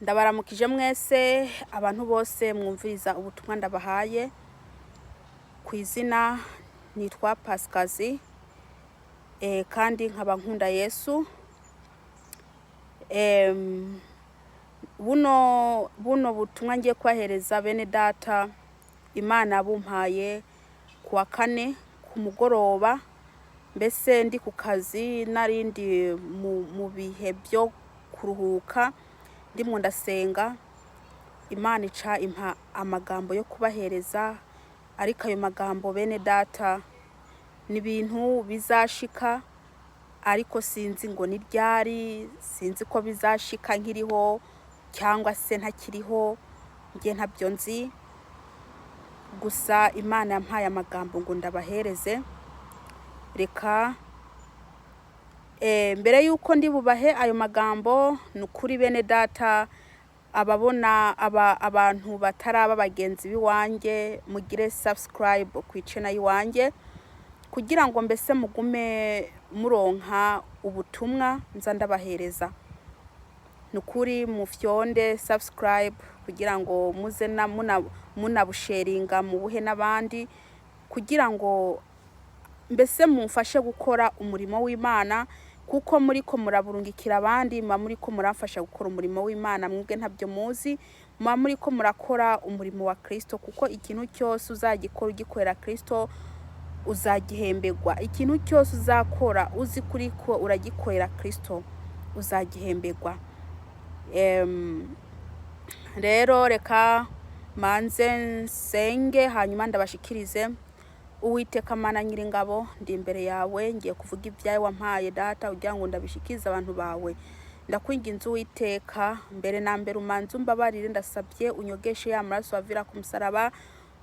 Ndabaramukije mwese, abantu bose mwumviriza ubutumwa ndabahaye. Ku izina nitwa Pasikazi, kandi nkaba nkunda Yesu. Buno butumwa ngiye kubahereza, bene data, Imana bumpaye kuwa kane ku mugoroba, mbese ndi ku kazi, narindi mu bihe byo kuruhuka, ndimwo ndasenga, Imana ica impa amagambo yo kubahereza. Ariko ayo magambo, bene data, ni ibintu bizashika, ariko sinzi ngo ni ryari, sinzi ko bizashika nkiriho cyangwa se ntakiriho, njye ntabyo nzi. Gusa Imana yampaye amagambo ngo ndabahereze. Reka mbere yuko ndi bubahe ayo magambo, ni ukuri, bene data, ababona abantu bataraba bagenzi b'iwanjye, mugire subscribe ku icena y'iwanjye kugira ngo mbese mugume muronka ubutumwa nza ndabahereza. Ni ukuri, mufyonde subscribe kugira ngo muze munabusharinga, mubuhe n'abandi, kugira ngo mbese mumfashe gukora umurimo w'Imana, kuko muriko muraburungikira abandi, muba muriko muramfasha gukora umurimo w'Imana. Mwebwe ntabyo muzi, muba muriko murakora umurimo wa Kristo, kuko ikintu cyose uzagikora ugikorera Kristo uzagihemberwa. Ikintu cyose uzakora uzi kuri ko uragikorera Kristo uzagihemberwa. Rero reka manze nsenge, hanyuma ndabashikirize. Uwiteka Mana Nyiringabo, ndi imbere yawe, ngiye kuvuga ibyawe wampaye, data, kugira ngo ndabishikirize abantu bawe. Ndakwinginze Uwiteka, mbere na mbere umanze umbabarire. Ndasabye unyogeshe ya maraso wavira ku musaraba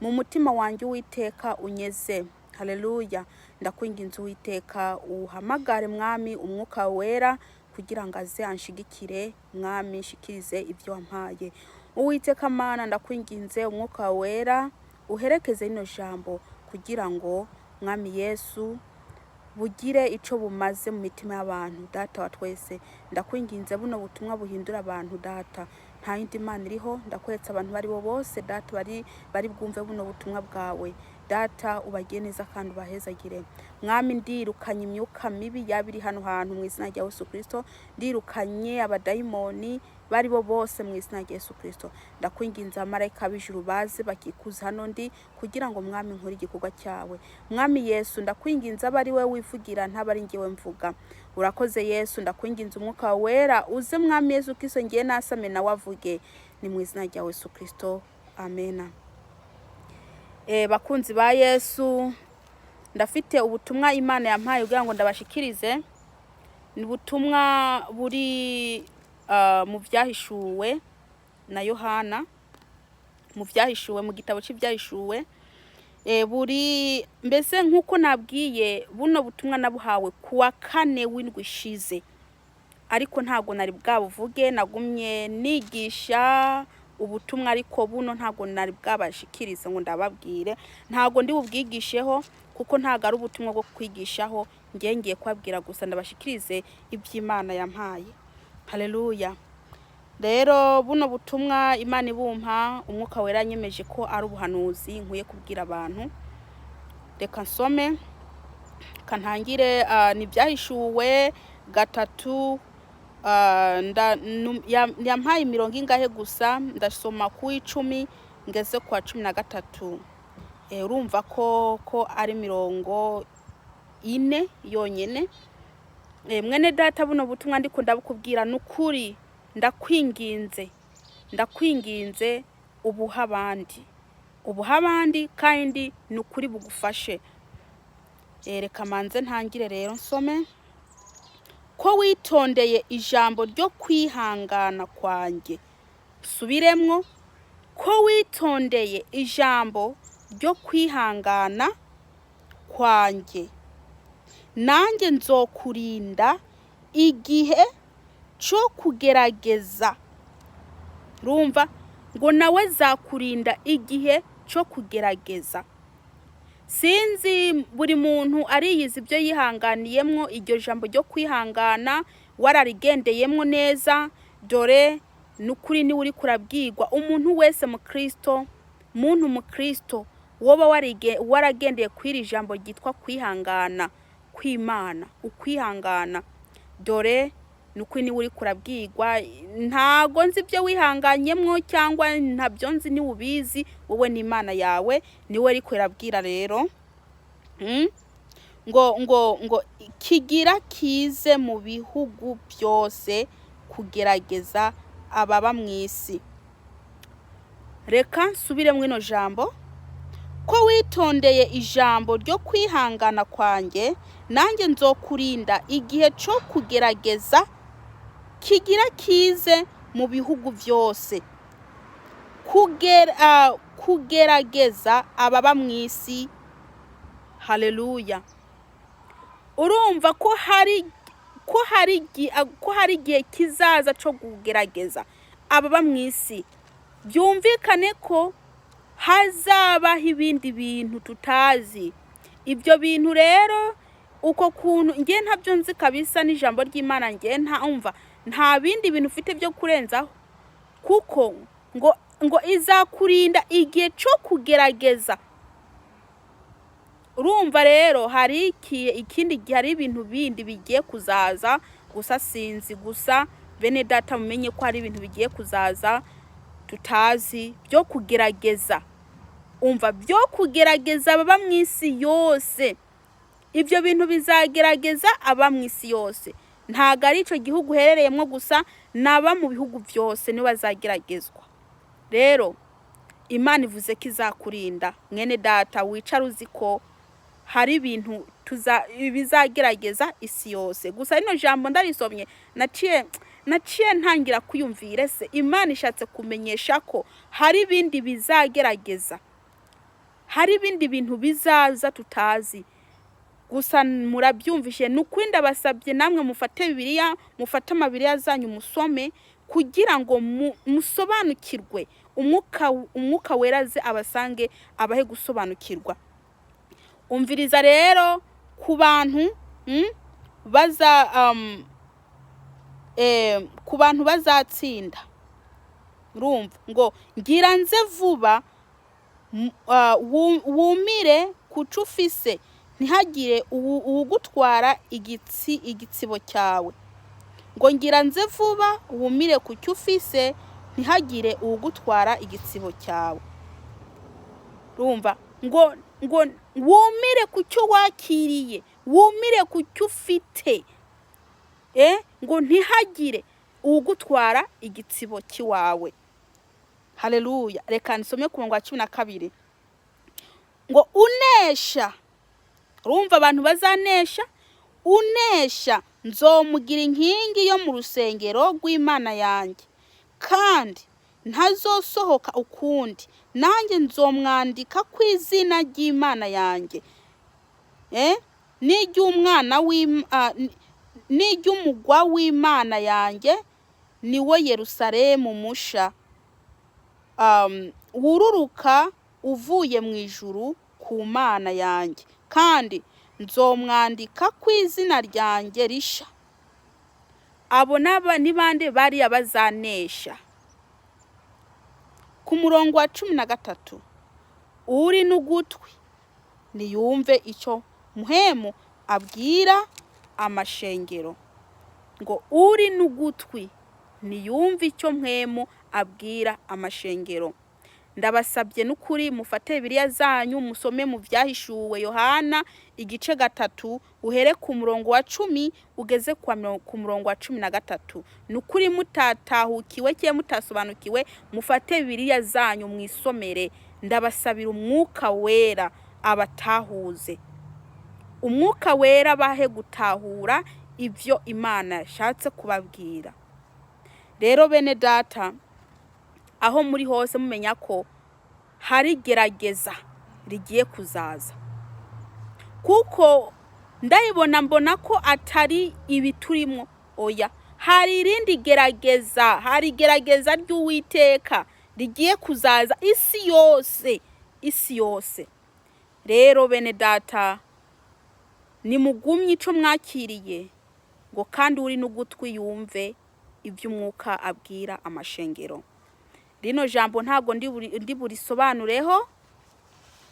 mu mutima wanjye, Uwiteka, unyeze. Haleluya! Ndakwinginze Uwiteka, uhamagare Mwami Umwuka Wera kugira ngo aze anshigikire, Mwami, nshikirize ibyo wampaye. Uwiteka Mana, ndakwinginze, Umwuka Wera uherekeze rino jambo kugira ngo, Mwami Yesu, bugire ico bumaze mu mitima y'abantu. Data wa twese, ndakwinginze, buno butumwa buhindura abantu. Data, nta yindi Mana iriho. Ndakweretse abantu bari bo bose, Data, bari bwumve buno butumwa bwawe. Data, ubagire neza kandi ubahezagire. Mwami, ndirukanye imyuka mibi yaba iri hano hantu mu izina rya Yesu Kristo. Ndirukanye abadayimoni bari bo bose mu izina rya Yesu Kristo. Ndakwinginze, abamarayika b'ijuru baze bakikuza hano ndi kugira ngo, Mwami, nkore igikorwa cyawe. Mwami Yesu, ndakwinginze, abe ari we wivugira, ntaba ari njyewe mvuga. Urakoze Yesu. Ndakwinginze, Umwuka Wera uze, Mwami Yesu Kristo, ngiye nasame nawe avuge. Ni mu izina rya Yesu Kristo, amena. Bakunzi ba Yesu, ndafite ubutumwa Imana yampaye kugira ngo ndabashikirize. Ni ubutumwa buri mu Byahishuwe na Yohana, mu Byahishuwe, mu gitabo cy'Ibyahishuwe. Buri mbese nk'uko nabwiye, buno butumwa nabuhawe kuwa kane w'indwi ishize, ariko ntabwo nari bwabuvuge. Nagumye nigisha ubutumwa, ariko buno ntabwo nari bwabashikirize ngo ndababwire. Ntabwo ndi bubwigisheho kuko ntabwo ari ubutumwa bwo kwigishaho. Ngiye ngiye kubabwira gusa, ndabashikirize iby'Imana yampaye. Haleluya! Rero buno butumwa Imana ibumpa, Umwuka Wera yanyemeje ko ari ubuhanuzi nkwiye kubwira abantu. Reka nsome kantangire. Ni Ibyahishuwe 3. Yampaye imirongo ingahe gusa? Ndasoma ku 10 ngeze kwa 13. Urumva ko ari 40 yonyene. Mwene data, buno butumwa ndiko ndabukubwira, ni ukuri, ndakwinginze, ndakwinginze, ubuha abandi, ubuha abandi, kandi ni ukuri bugufashe. Reka manze ntangire rero nsome. Ko witondeye ijambo ryo kwihangana kwanjye. Subiremwo: ko witondeye ijambo ryo kwihangana kwanjye, nanjye nzokurinda igihe cyo kugerageza. Rumva ngo nawe zakurinda igihe cyo kugerageza. Sinzi, buri muntu ariyizi ibyo yihanganiyemwo. Iryo jambo ryo kwihangana wararigendeyemwo neza, dore. Ni ukuri niwe uri kurabwirwa. Umuntu wese mu Kristo, muntu mu Kristo, woba waragendeye kw'iri jambo ryitwa kwihangana kw'Imana, ukwihangana, dore ni ukuri niwe uri kurabwirwa. Ntago nzi ibyo wihanganyemwo cyangwa ntabyo nzi, niwe ubizi, wowe n'Imana yawe, niwe uri kurabwira rero. Ngo kigira kize mu bihugu byose kugerageza ababa mu isi. Reka nsubire ino jambo: ko witondeye ijambo ryo kwihangana kwanjye, nanjye nzokurinda igihe cyo kugerageza kigira kize mu bihugu byose, kugerageza ababa mu isi. Haleluya! Urumva ko hari igihe kizaza cyo kugerageza ababa mu isi. Byumvikane ko hazabaho ibindi bintu tutazi. Ibyo bintu rero, uko kuntu ngiye ntabyo nzi kabisa, n'ijambo ry'Imana ngiye nta nta bindi bintu ufite byo kurenzaho, kuko ngo izakurinda igihe cyo kugerageza. Urumva rero hari ikindi gihe, hari ibintu bindi bigiye kuzaza, gusa sinzi. Gusa bene data, mumenye ko hari ibintu bigiye kuzaza tutazi byo kugerageza, umva, byo kugerageza ababa mu isi yose. Ibyo bintu bizagerageza aba mu isi yose, ntabwo ari icyo gihugu uherereyemo gusa, n'aba mu bihugu byose nibo bazageragezwa. Rero Imana ivuze ko izakurinda. Mwene data, wicara uzi ko hari ibintu bizagerageza isi yose. Gusa rino jambo ndarisomye, naciye ntangira kwiyumvira: ese Imana ishatse kumenyesha ko hari ibindi bizagerageza, hari ibindi bintu bizaza tutazi? Gusa murabyumvishe. Ni ukuri ndabasabye namwe mufate Bibiliya, mufate amabiriya zanyu musome kugira ngo musobanukirwe. Umwuka Wera aze abasange, abahe gusobanukirwa. Umviriza rero, ku bantu baza ku bantu bazatsinda, urumva ngo ngira nze vuba, wumire kuco ufise, ntihagire uwugutwara igitsibo cyawe. Ngo ngira nze vuba, wumire ku cyo ufise, ntihagire uwugutwara igitsibo cyawe. Urumva ngo wumire ku cyo wakiriye, wumire ku cyo ufite, ngo ntihagire uwugutwara igitsibo cy'iwawe. Haleluya! Reka nsome ku murongo wa 12 ngo unesha, urumva abantu bazanesha, unesha nzomugira inkingi yo mu rusengero rw'Imana yanjye, kandi ntazosohoka ukundi. Nanjye nzomwandika ku izina ry'Imana yanjye n'iry'umwana n'iry'umugwa w'Imana yanjye, niwo Yerusalemu musha, wururuka uvuye mu ijuru ku Mana yanjye, kandi nzomwandika ku izina ryanjye risha. Abo ni bande? Bariya bazanesha. Ku murongo wa 13: uri n'ugutwi niyumve icyo Muhemu abwira amashengero. Ngo uri n'ugutwi niyumve icyo Mpwemu abwira amashengero. Ndabasabye n'ukuri, mufate Bibiliya zanyu musome mu Byahishuwe Yohana igice 3, uhere ku murongo wa 10 ugeze ku murongo wa 13. Ni ukuri mutatahukiwe cyangwa mutasobanukiwe, mufate Bibiliya zanyu mwisomere. Ndabasabira Umwuka Wera abatahuze, Umwuka Wera bahe gutahura ibyo Imana yashatse kubabwira. Rero bene data, aho muri hose mumenya ko hari gerageza rigiye kuzaza, kuko ndayibona, mbona ko atari ibi turimo. Oya, hari irindi gerageza, hari igerageza ry'Uwiteka rigiye kuzaza isi yose, isi yose. Rero bene data, nimugumye ico mwakiriye, ngo kandi uri n'ugutwi yumve. Iby'umwuka abwira amashengero. Rino jambo ntabwo ndi burisobanureho,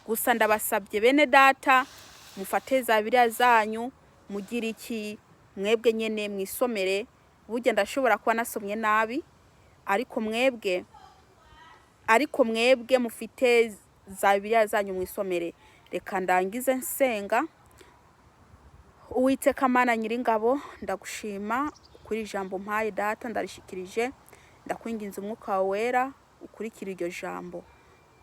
gusa ndabasabye bene data, mufate za Bibiliya zanyu, mugire iki, mwebwe nyene mwisomere. Burya ndashobora kuba nasomye nabi, ariko mwebwe mufite za Bibiliya zanyu, mwisomere. Reka ndangize nsenga. Uwiteka Mana Nyiringabo, ndagushima kuri ijambo mpaye data, ndarishikirije. Ndakwinginze, umwuka wawe wera ukurikira iryo jambo.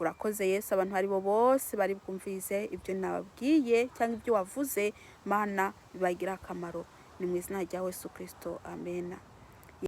Urakoze Yesu. Abantu ari bo bose bari bwumvise ibyo nababwiye cyangwa ibyo wavuze, Mana, bibagira akamaro. Ni mu izina rya Yesu Kirisito, amena.